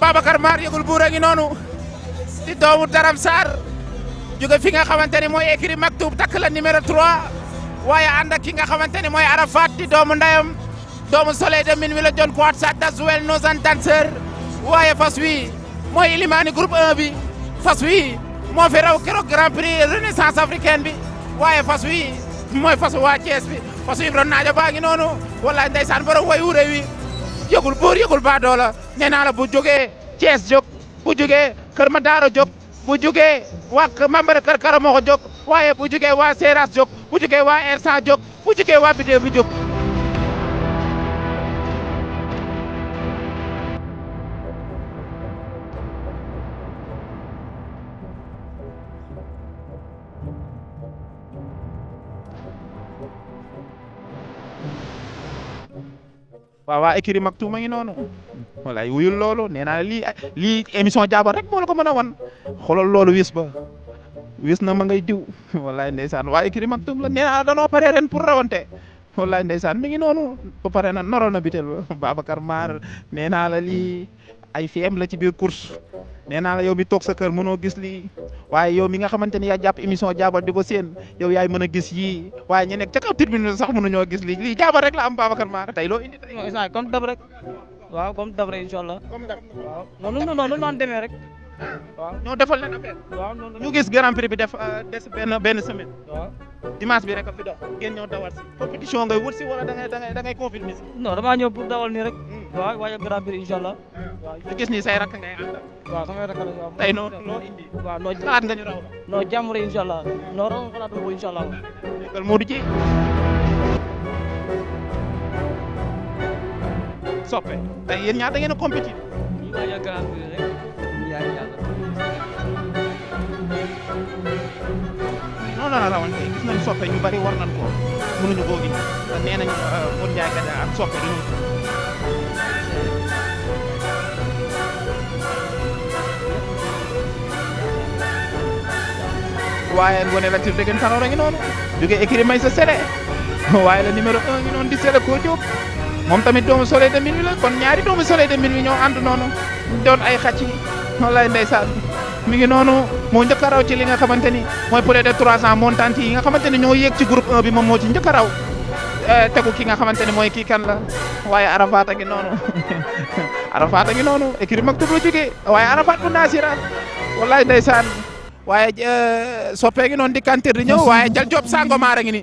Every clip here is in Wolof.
Babacar Mar yëgul buur a ngi noonu di doomu Daram Sarr jóge fi nga xamante ni mooy écrit Maktoum takk la numéro 3 waaye ànd ak ki nga xamante ni mooy Arafat di doomu ndayam doomu Soleil de Minuit la John Quat sa das wel nos danseurs waaye fas wi mooy Ilimani groupe 1 bi fas wi moo fi raw keroog Grand Prix Renaissance africaine bi waaye fas wi mooy fas waa Thiès bi fas wi Ibrahima Naaja baa ngi noonu wallaay ndeysaan borom way wure wi yëgul buur yëgul baadoola nee naa la bu jógee Thiès jóg bu jógee Kër Madaro jóg bu jógee waa Mambara Kër Karamoxo jóg waaye bu jógee waa Seras jóg bu jógee waa Ersan jóg bu jógee waa Bidéo bi jóg. waaw waa écurie Maktoum a ngi noonu walaay wuyul loolu nee naa lii émission jaabar rek moo la ko mën a wan xoolal loolu wis na ma ngay diw walaay ndeysaan waa écurie Maktoum la nee naa danoo pare ren pour rawante walaay ndeysaan mi ngi noonu ba pare na noroon na bitel Babacar Mar nee naa la lii ay fiem la ci biir course nee naa la yow mi toog sa kër mënoo gis lii waaye yow mi nga xamante ni yaa jàpp émission jaabar di ko seen yow yaay mën a gis yii waaye ñu nekk ca kaw tribune sax mënuñoo gis lii jaabar rek la am Babacar Mar tey loo indi tey. non comme dab rek waaw comme dab rek incha allah. comme dab waaw noonu noonu noonu demee rek. waaw ñoo defal leen affaire. waaw noonu ñu gis Grand Prix bi def des benn semaine. waaw dimanche bi rek a fi dox ngeen ñëw dawal si compétition ngay wut si wala da ngay confirmer si. non damaa ñëw pour dawal nii rek. waaw waaye Grand Prix incha allah. waaw ñu gis ni say rakk ngay àndal. waaw samay rakk la waaw. tey noo indi. waaw noo xalaat nga ñu raw la. non jàmm rek incha allah non raw xalaat boobu incha allah. déggal Modou Dieye. soppe tey yéen ñaar da ngeen a compétir. ñu ngi waaj Grand Prix rek yaa ngi yàlla. non non rawante gis nañu soppe ñu bari war nañ ko mënuñu koo gis nee nañu Modou Ndiaye kat ak soppe dañoo. waaye Ngoné Latyr dégg Tanor a ngi noonu jógee écurie Maysa Sélé waaye la numéro 1 ngi noonu di Sélé koo Diop moom tamit doomu Soleil de Minuit la kon ñaari doomu Soleil de Minuit ñoo ànd noonu doon ay xàcc wallaay ndeysaan mi ngi noonu moo njëkk a raw ci li nga xamante ni mooy plus de 300 montantes yi nga xamante ni ñoo yéeg ci groupe 1 bi moom moo ci njëkk a raw tegu ki nga xamante ni mooy kii kan la waaye Arafat a ngi noonu Arafat a ngi noonu écurie Maktoum la jógee waaye Arafat bu Nasira wallaay ndeysaan waaye soppee ngi noonu di kantir di ñëw waaye Jal Diop Sangomar a ngi ni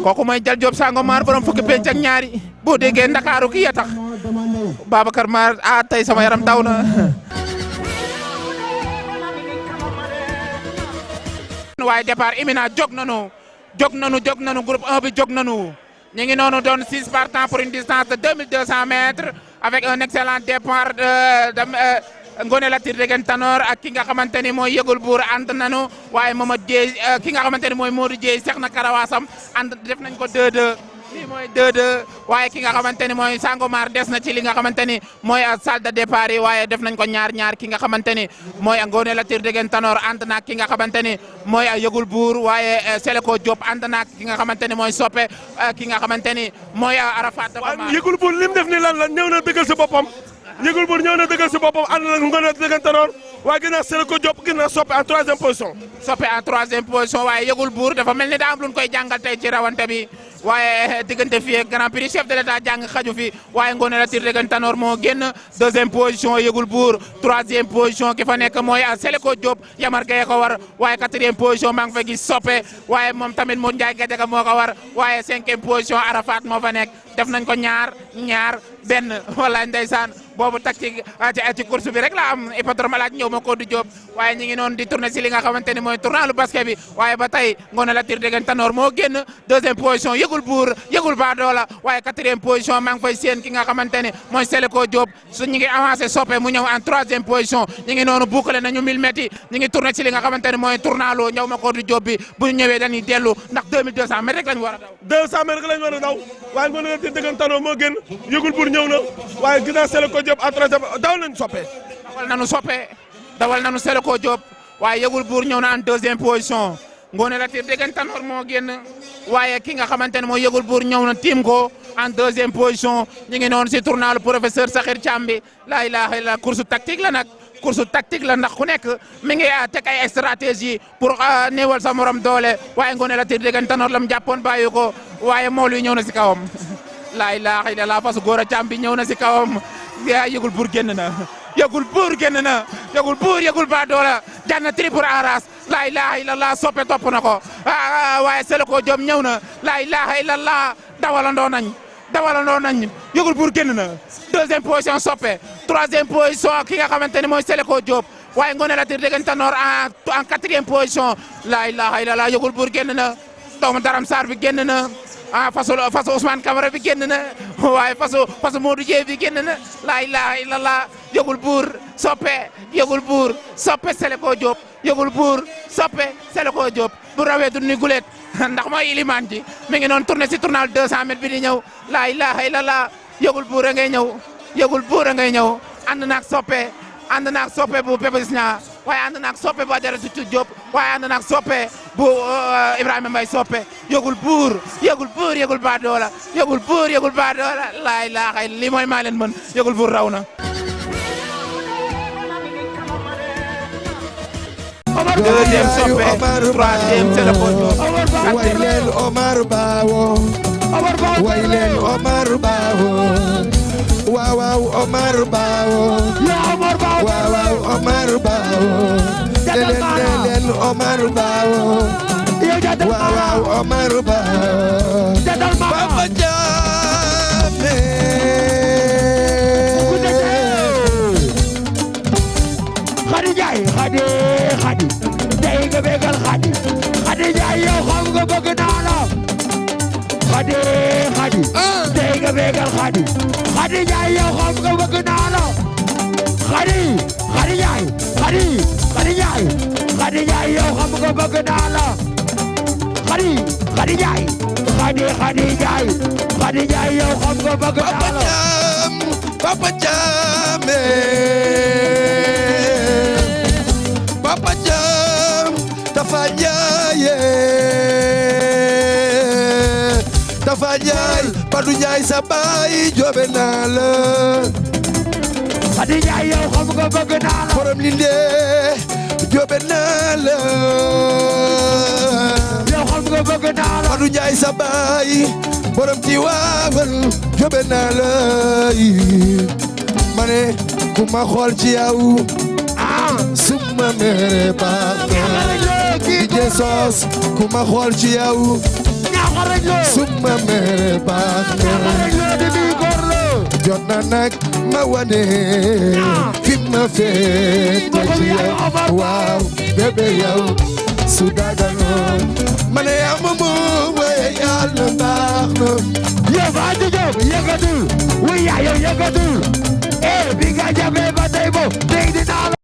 kooku mooy Jal Diop Sangomar borom fukki penc ak ñaari boo déggee Ndakaaru kii ya tax Babacar Mar tey sama yaram daw na. waaye départ imminent jóg nañu groupe 1 bi jóg nañu ñu ngi noonu doon 6 partants pour une distance de 2200 mètres avec un excellent départ de Ngoné Latyr dégg Tanor ak ki nga xamante ni mooy yëgul buur ànd nañu waaye Mamadou Dieye ki nga xamante ni mooy Modou Dieye seex na karawaasam ànd def nañ ko 2-2 lii mooy 2-2 waaye ki nga xamante ni mooy Sangomar des na ci li nga xamante ni mooy salle de départ yi waaye def nañ ko ñaar ki nga xamante ni mooy Ngoné Latyr dégg Tanor ànd na ki nga xamante ni mooy yëgul buur waaye Seleko Diop ànd na ki nga xamante ni mooy soppe ki nga xamante ni mooy Arafat dafa maar yëgul buur lim def ni lan la ñëw na dëggal si boppam yëgul buur ñëw na dëggal si boppam ànd na Ngoné Latyr dégg Tanor waaye gën a Seleko Diop gën a soppe en 3e position soppe en 3e position waaye yëgul buur dafa mel ni daa am lu ñu koy jàngal tey ci rawante bi waaye diggante fii ak Grand Prix chef de l'État jàng xaju fi waaye Ngoné Latyr dégg Tanor moo génn 2e position yëgul buur 3e position ki fa nekk mooy Seleko Diop Yamar Gaye ko war waaye 4e position maa ngi fa gis soppe waaye moom tamit Modou Ndiaye Gadiaga moo ko war waaye 5e position Arafat moo fa nekk def nañ ko ñaar benn wala ndeysaan boobu tactique ci course bi rek la am hippodrome alaaj ñëw ma ko du Diop waaye ñi ngi noonu di tourner si li nga xamante ni mooy tournalu basket bi waaye ba tey Ngoné Latyr dégg Tanor moo génn 2e position yëgul buur yëgul baadoola waaye 4e position maa ngi fay seen ki nga xamante ni mooy Seleko Diop su ñu ngi avancé soppe mu ñëw en 3e position ñi ngi noonu boucler nañu 1000 mètres yi ñi ngi tourner si li nga xamante ni mooy tournalu ñëw ma ko du Diop bi bu ñu ñëwee dañuy dellu ndax 2200 mètres rek lañu war a daw 200 mètres rek lañu war a daw waaye Ngoné Latyr dégg Tanor moo génn yëgul buur ñëw na waaye gën a Seleko Diop en 3e dawal nañu soppe dawal nañu Seleko Diop waaye yëgul buur ñëw na en 2e position Ngoné Latyr dégg Tanor moo génn waaye ki nga xamante ne mooy yëgul buur ñëw na tiim ko en deuxième position ñu ngi noonu si tournoi le professeur Sakhir Thiam bi laa ilaaha illa course tactique la nag course tactique la ndax ku nekk mi ngi teg ay stratégie pour néewal sa morom doole waaye Ngoné Latyr Dégane Tanor lam jàppoon bàyyi ko waaye mool wi ñëw na si kawam laa ilaaha illa laa fasu góor a Thiam bi ñëw na si kawam yaa yëgul buur génn na yëgul buur génn na yëgul buur yëgul ba doola jar na triple aras laa ilaaha illallah soppe topp na ko waaye Seleko Diop ñëw na laa ilaaha illallah dawalandoo nañ yëgul buur génn na deuxième position soppe troisième position ki nga xamante ne mooy Seleko Diop waaye Ngoné Latyr Dégane Tanor en quatrième position laa ilaaha illallah yëgul buur génn na doomu Daram Sarr bi génn na fasu Ousmane Camara bi génn na waaye fasu Modou Dieye bi génn na laa ilaaha illallah yëgul buur soppe yëgul buur soppe Seleko Diop yëgul buur soppe Seleko Diop bu rawee du ni gulet ndax mooy ilimaan ji mi ngi noonu tourné si tournal 200 mètres bi di ñëw laa ilaaha illallah yëgul buur a ngay ñëw yëgul buur a ngay ñëw ànd naag soppe bu Pépé Isnia waaye ànd naag soppe bu Adjaratou Tuut Diop waaye ànd naag soppe bu Ibrahima Mbaye soppe yëgul buur yëgul baadoola laa ilaaha li mooy maa leen mën yëgul buur raw na deuxième soppe troisième Seleko Diop way leen Omar Bawo way leen Omar Bawo waaw waaw Omar Bawo waaw waaw Omar Bawo leen Omar Bawo waaw waaw Omar Bawo Papa Jammeh Khady Ndiaye Khady tey nga bégal Khady Ndiaye yow xam nga bëgg naa la Khady tey nga bégal Khady Ndiaye yow xam nga bëgg naa la Khady Ndiaye yow xam nga bëgg naa la Khady Ndiaye yow xam nga bëgg naa la Papa Jammeh Papa Jam Tafa Ndiaye Badou Ndiaye sa baay joobe naa la Khady Ndiaye yow xam nga bëgg naa la borom linde joobe naa la yow xam nga bëgg naa la Badou Ndiaye sa baay borom Tiwaawan joobe naa la ma ne ku ma xool ci yow suma mere baax na DJ Sos ku ma xool ci yow suma mere baax na jot na nag ma wane fi ma féete ci yow waaw bébé yow su daganoon ma ne yaa ma moom waaye yàlla baax na yow ba di jóg yëgatul wuy yaa yow yëgatul bi nga jàppee ba tey bo dégg dinaa